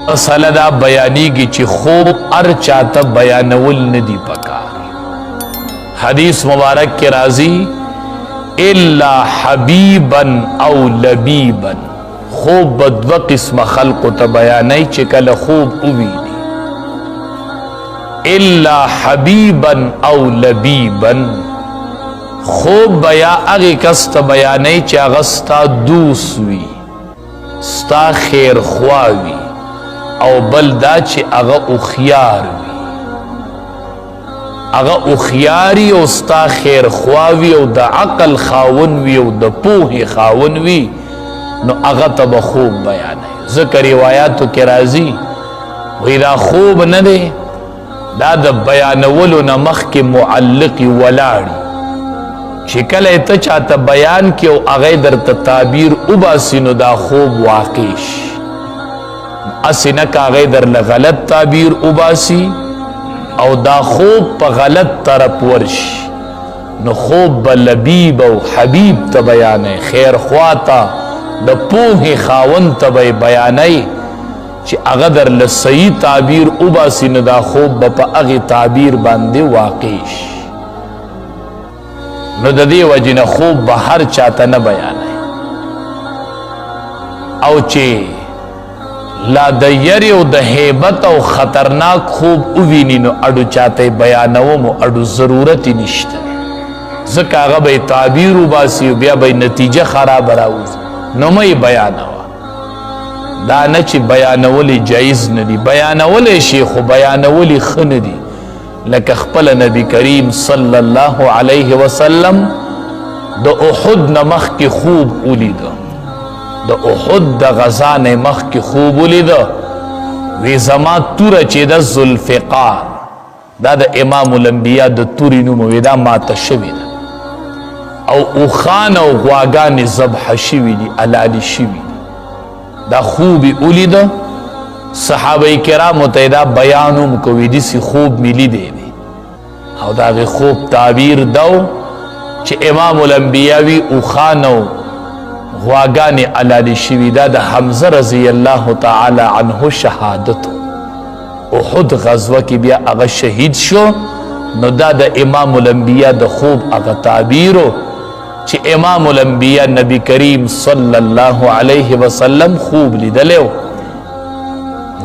مسله دا بیانیږي چې خوب هر چاته بیانول نه دي پکار. حدیث مبارک کې راځي الا حبیبا او لبیبا، خوب به دوه قسمه خلقو ته بیانوي چې کله خوب وویني، الا حبیبا او لبیبا، خوب به یا هغې کس ته بیانوي چې هغه ستا دوست وي، ستا خیرخوا وي، او بل دا چې هغه هوښیار وي، هغه هوښیاري او ستا خیرخوا وي او د عقل خاون وي او د پوهې خاون وي، نو هغه ته به خوب بیانوي. ځکه روایاتو کې راځي وایي دا خوب نه دی، دا د بیانولو نه مخکې معلق ولاړي چې کله یې ته چاته بیان کړې او هغه یې درته تعبیر وباسي نو دا خوب واقع شي. هسې نه که هغه یې درله غلط تعبیر وباسي او دا خوب په غلط طرف ورشي، نو خوب به لبیب او حبیب ته بیانوي، خیرخوا ته، د پوهې خاوند ته به یې بیانوي چې هغه درله صحیح تعبیر وباسي، نو دا خوب به په هغې تعبیر باندې واقع شي. نو د دې وجې نه خوب به هر چاته نه بیانوي. او چې لا د یرې او د هیبت او خطرناک خوب وویني نو اډو چاته یې بیانوم او اډو ضرورت یې نشته، ځکه هغه به یې تعبیر وباسي او بیا به یې نتیجه خرابه راوځي، نو مه یې بیانوه. دا نه چې بیانول یې جایز نه دي، بیانولی شي خو بیانول یې ښه نه دي. لکه خپل نبی کریم صلی الله علیه وسلم د احد نه مخکې خوب ولیده، د احد د غزا نه مخکې خوب ولیده، وی زما توره چې ده ذوالفقار، دا د امام الانبیا د تورې نوم، وی دا ماته شوې ده او اوښان او غواګانې ذبح شوي دي، حلالې شوي دي. دا خوب یې ولیده، صحابه کرامو ته یې دا بیان هم کوي، داسې خوب مې لیدی دی. او د هغې خوب تعبیر دا و چې امام الانبیا وي اوښان او غواګانې حلالې شوي. دا د حمزه رضی الله تعالی عنه شهادت و. احد غزوه کې بیا هغه شهید شو، نو دا د امام الانبیا د خوب هغه تعبیر و چې امام الانبیا نبی کریم صلی الله علیه وسلم خوب لیدلی و.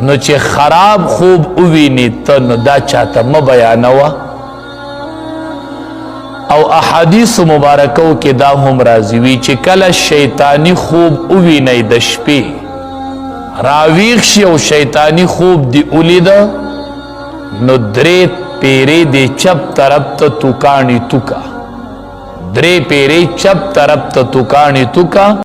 نو چې خراب خوب ووینې ته نو دا چاته مه بیانوه. او احادیث مبارکو کې دا هم راځي وي چې کله شیطانی خوب ووینئ د شپې راویښ شي او شیطانی خوب دې ولیده، نو درې پیرې دې چپ طرف ته توکاڼي توکه، درې پیرې چپ طرف ته توکاڼي توکه.